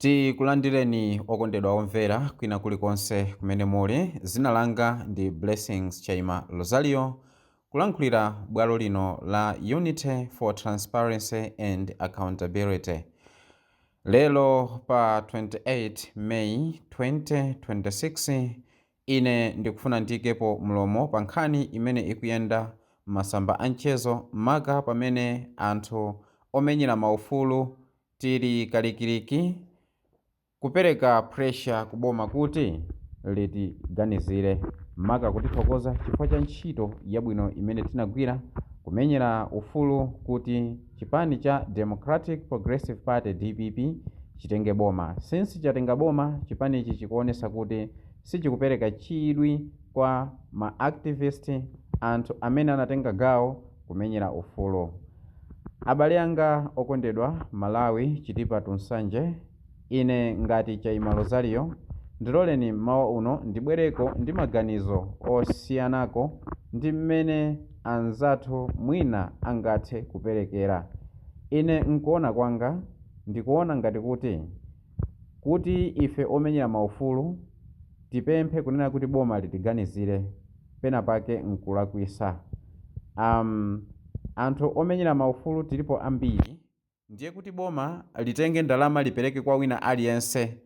Tikulandireni okondedwa omvera kwina kulikonse kumene muli. Zina langa ndi Blessings Chaima Rosario, kulankhulira bwalo lino la Unity for Transparency and Accountability. Lero pa 28 May 2026, ine ndikufuna ndiyikepo mlomo pa nkhani imene ikuyenda m'masamba a mchezo, maka pamene anthu omenyera maufulu tili kalikiliki kupereka pressure kuboma kuti litiganizire, maka kutithokoza chifukwa cha ntchito yabwino imene tinagwira kumenyera ufulu kuti chipani cha Democratic Progressive Party, DPP, chitenge boma. Since chatenga boma, chipanichi chikuonesa kuti sichikupereka chidwi kwa ma activist, anthu amene anatenga gawo kumenyera ufulu. Abale anga okondedwa, Malawi, Chitipa to Nsanje, ine ngati Chaima Rosario, ndiloleni mmawa uno ndibwereko ndi maganizo osiyanako ndi mmene anzathu mwina angathe kuperekera. Ine nkuona kwanga, ndikuona ngati kuti ife omenyera maufulu tipemphe kunena kuti boma litiganizire, pena pake nkulakwisa. Anthu omenyera maufulu tilipo ambiri, ndiye kuti boma litenge ndalama lipereke kwa wina aliyense,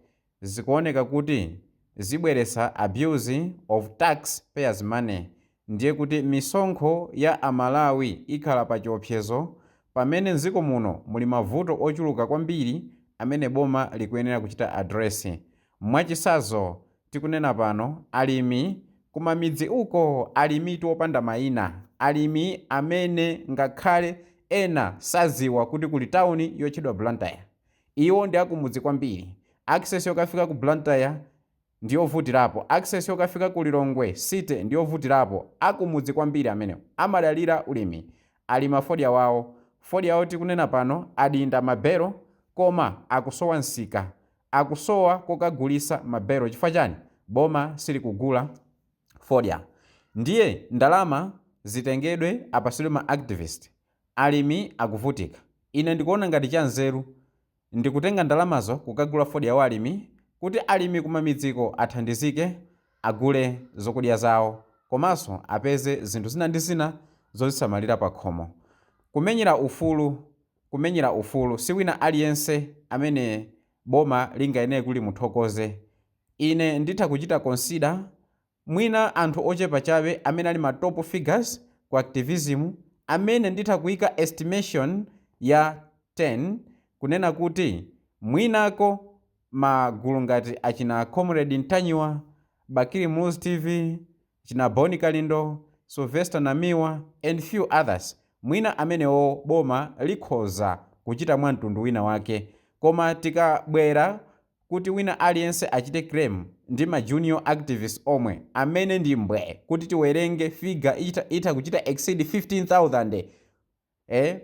zikuoneka kuti zibweresa abuse of taxpayers' money. Ndiye kuti misonkho ya Amalawi ikhala pa chiopsezo, pamene mdziko muno muli mavuto ochuluka kwambiri amene boma likuyenera kuchita address. Mwachisazo, tikunena pano, alimi kumamidzi uko, alimitu opanda mayina, alimi amene ngakhale ena saziwa kuti kuli tawuni yotchedwa Blantyre. Iwo ndi akumudzi kwambiri. Access yokafika ku Blantyre ndiyovutirapo, access yokafika ku Lilongwe city ndiyovutirapo. Akumudzi kwambiri amenewo amadalira ulimi, alima fodya wawo. Fodya wawo, tikunena pano, adinda mabero, koma akusowa msika, akusowa kokagulisa mabero. Chifukwa chani? Boma silikugula fodya. Ndiye ndalama zitengedwe apasidwe ma activist, alimi akuvutika. Ine ndikuona ngati chanzeru ndikutenga ndalamazo kukagula fodya wa alimi, kuti alimi kumamidziko athandizike, agule zokudya zawo, komanso apeze zinthu zina ndi zina zozisamalira pa khomo. Kumenyera ufulu, kumenyera ufulu, si wina aliyense amene boma lingayenere kuti muthokoze. Ine nditha kuchita consider mwina anthu ochepa chabe amene ali ma top figures ku activism, amene nditha kuyika estimation ya 10, kunena kuti mwinako magulu ngati achina Comrade Ntanyiwa, Bakili Muluzi TV, china Boni Kalindo, Sylvester Namiwa and few others, mwina amenewo boma likhoza kuchita mwa mtundu wina wake. Koma tikabwera kuti wina aliyense achite claim ndi ma junior activists omwe amene ndi mbwe, kuti tiwerenge figure itha kuchita exceed 15,000,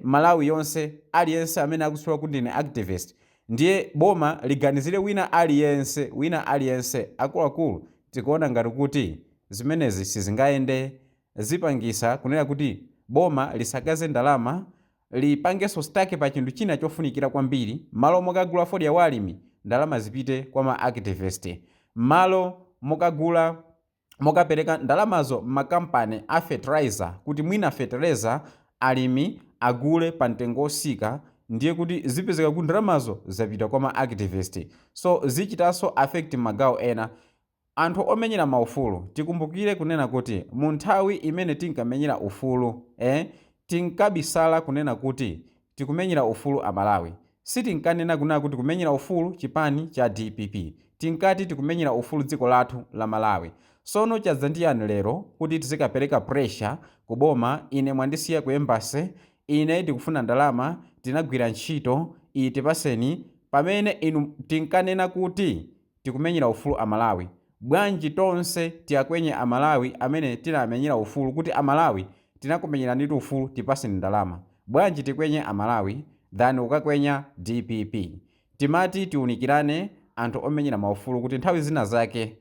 Malawi yonse, aliyense amene akudziwa kuti ndine activist, ndiye boma liganizire wina aliyense, wina aliyense, akuluakulu, tikuona ngati kuti zimenezi sizingayende. Zipangisa kunena kuti boma lisakaze ndalama, lipangenso stuck pa chinthu china chofunikira kwambiri. Malo mokagula fodya wa alimi, ndalama zipite kwa ma activist. Malo mokagula, mokapereka ndalamazo m'makampani a fertilizer, kuti mwina fertilizer alimi agule pa mtengo osika, ndiye kuti zipezeka kuti ndalamazo zapita kwa ma activist. So zichitanso affect magawo ena. Anthu omenyera maufulu, tikumbukire kunena kuti mu nthawi imene tinkamenyera ufulu, tinkabisala kunena kuti tikumenyera ufulu Amalawi. Sitinkanena kunena kuti kumenyera ufulu chipani cha DPP. Tinkati tikumenyera ufulu dziko lathu la Malawi. Sono chadza ndiyani lero kuti tizikapereka pressure kuboma? Ine mwandisiya ku embassy, ine ndikufuna ndalama, tinagwira ntchito iyi, tipaseni, pamene inu tinkanena kuti tikumenyera ufulu Amalawi? Bwanji tonse tiyakwenye Amalawi amene tinamenyera ufulu kuti, "Amalawi, tinakumenyeranitu ufulu, tipaseni ndalama"? Bwanji tikwenye Amalawi than ukakwenya DPP? Timati tiunikirane anthu omenyera maufulu kuti nthawi zina zake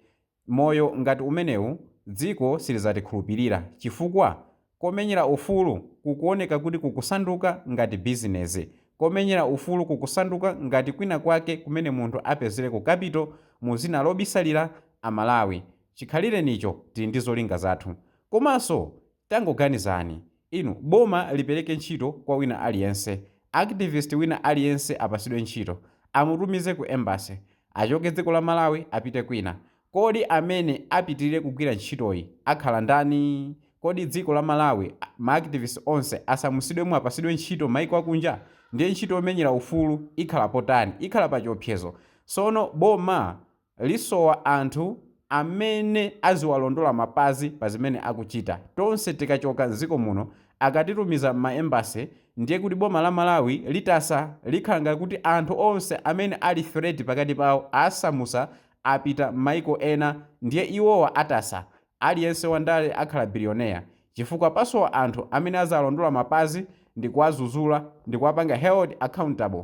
moyo ngati umenewu dziko silizatikhulupirira, chifukwa komenyera ufulu kukuoneka kuti kukusanduka ngati bizinesi. Komenyera ufulu kukusanduka ngati kwina kwake kumene munthu apezereko capital mu zina lobisalira Amalawi. Chikhalirenicho tili ndi zolinga zathu. Komanso tangoganizani, inu boma lipereke ntchito kwa wina aliyense, activist wina aliyense apasidwe ntchito, amutumize ku embassy, achoke dziko la Malawi apite kwina. Kodi amene apitirire kugwira ntchitoyi akhala ndani? Kodi dziko la Malawi ma activist onse asamusidwemo apasidwe ntchito maiko akunja? Ndiye ntchito yomenyera ufulu ikhala potani? Ikhala pa chiopsezo. Sono boma lisowa anthu amene aziwalondola mapazi pa zimene akuchita. Tonse tikachoka m'dziko muno akatitumiza m'ma embassy ndiye kuti boma la Malawi litasa, likhala ngati kuti anthu onse amene ali threat pakati pawo asamusa apita m'maiko ena ndiye iwowa atasa. Aliyense wandale akhala billionaire chifukwa pasowa anthu amene azalondola mapazi ndikuwazuzula ndikuwapanga held accountable.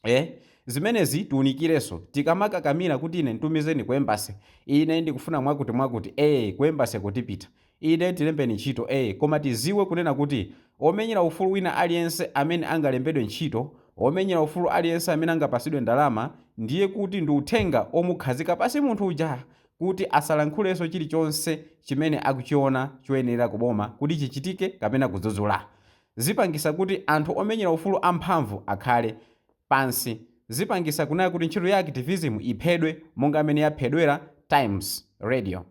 Eh, zimenezi tiunikirenso. Tikamakakamira kuti ine ntumizeni ku embassy, ine ndikufuna mwakuti mwakuti, ku embassy kutipita, ine tilembeni ntchito, koma tiziwe kunena kuti omenyera ufulu wina aliyense amene angalembedwe ntchito, omenyera ufulu aliyense amene angapasidwe ndalama, ndiye kuti ndi uthenga omukhazika pasi munthu uja kuti asalankhulenso chilichonse chimene akuchiona choyenera kuboma kuti chichitike kapena kudzudzula. Zipangisa kuti anthu omenyera ufulu amphamvu akhale pansi. Zipangisa kunena kuti ntchito ya activism iphedwe monga amene yaphedwera Times Radio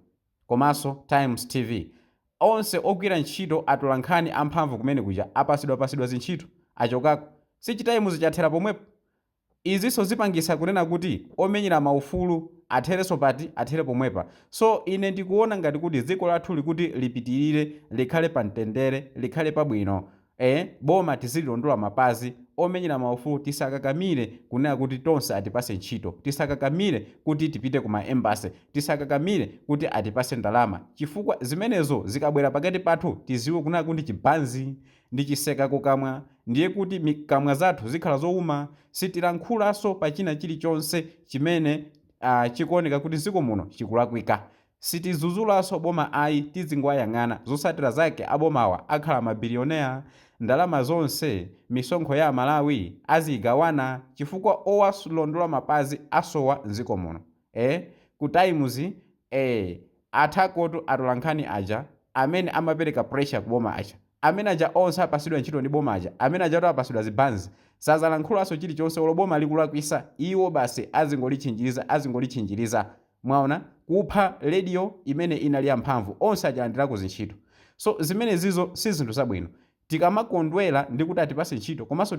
komanso Times TV. Onse ogwira ntchito atolankhani amphamvu kumene kuja apasidwapasidwa zintchito, achokako. Si chi Times chathera pomwepo? Izinso zipangisa kunena kuti omenyera maufulu atherenso pati? Athere pomwepa. So ine ndikuona ngati kuti dziko lathu likuti lipitirire, likhale pa mtendere, likhale pabwino, boma tizililondola mapazi, omenyera maufulu tisakakamire kunena kuti tonse atipase ntchito, tisakakamire kuti tipite ku ma embassy, tisakakamire kuti atipase ndalama, chifukwa zimenezo zikabwera pakati pathu tiziwe kunena kuti chibanzi ndi chiseka kukamwa, ndiye kuti mikamwa zathu zikhala zowuma, sitilankhulanso pa china chilichonse chimene chikuoneka kuti dziko muno chikulakwika. Sitidzudzulaso boma ayi, tidzingowayang'ana. Zotsatira zake abomawa akhala ma billionaire, ndalama zonse, misonkho ya Amalawi aziigawana chifukwa owalondola mapazi asowa mdziko muno. Ku Times athakotu atolankhani aja amene amapereka pressure kuboma aja. Amene aja onse apasidwa ntchito ndi boma aja, amene ajatu apasidwa zibanzi, sazalankhulanso chilichonse olo boma likulakwisa, iwo basi azingolitchinjiriza, azingolitchinjiriza. Mwaona? Kupha radio imene inali yamphamvu, onse achalandirako zintchito. So zimenezizo si zinthu zabwino. Tikamakondwera ndi kuti atipase ntchito komanso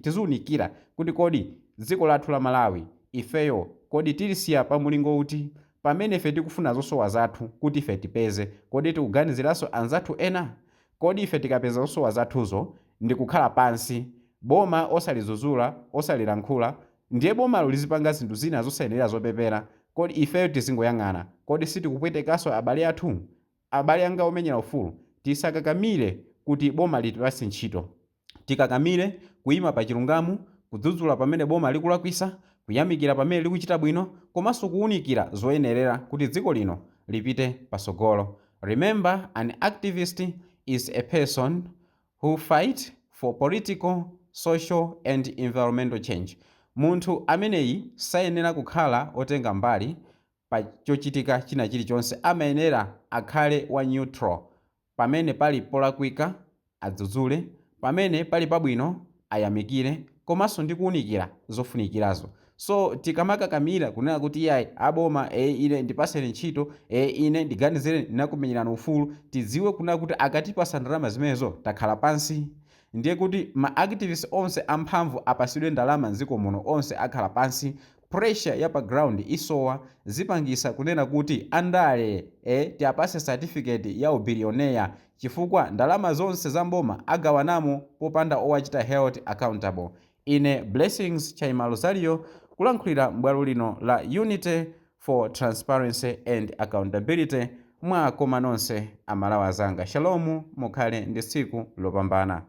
tiziunikira kuti kodi dziko lathu la Malawi ifeyo kodi tilisiya pa mulingo uti? Pamene ife tikufuna zosowa zathu kuti ife tipeze, kodi tikuganiziranso anzathu ena? Kodi ife tikapeza zosowa zathuzo ndikukhala pansi, boma osalizuzula, osalilankhula, ndiye bomalo lizipanga zinthu zina zosayenera zopepera, kodi ifeyo tizingoyang'ana, kodi sitikupwetekanso abale athu? Abale anga omenyera ufulu, tisakakamire kuti boma litipatse ntchito. Tikakamire kuima pa chilungamo, kudzudzula pamene boma likulakwisa, kuyamikira pamene likuchita bwino, komanso kuunikira zoyenerera kuti dziko lino lipite patsogolo. Remember, an activist is a person who fight for political, social and environmental change. Munthu ameneyi sayenera kukhala otenga mbali pa chochitika china chilichonse, amayenera akhale wa neutral. Pamene pali polakwika adzudzule, pamene pali pabwino ayamikire, komanso ndi kuunikira zofunikirazo. So tikamakakamira kunena kuti iyayi aboma, ine ndipaseni ntchito, ine ndiganizire ndinakumenyerani ufulu, tidziwe kunena kuti akatipasa ndalama zimenezo takhala pansi. Ndiye kuti ma activist onse amphamvu apasidwe ndalama mdziko muno onse akhala pansi, pressure ya pa ground isowa, zipangisa kunena kuti andale tiapase certificate ya ubillionaire chifukwa ndalama zonse za mboma agawanamo popanda owachita held accountable. Ine Blessings Chaima Rosario kulankhulira m'bwalo lino la Unity for Transparency and Accountability. Mwakoma nonse Amalawi azanga. Shalom, mukhale ndi tsiku lopambana.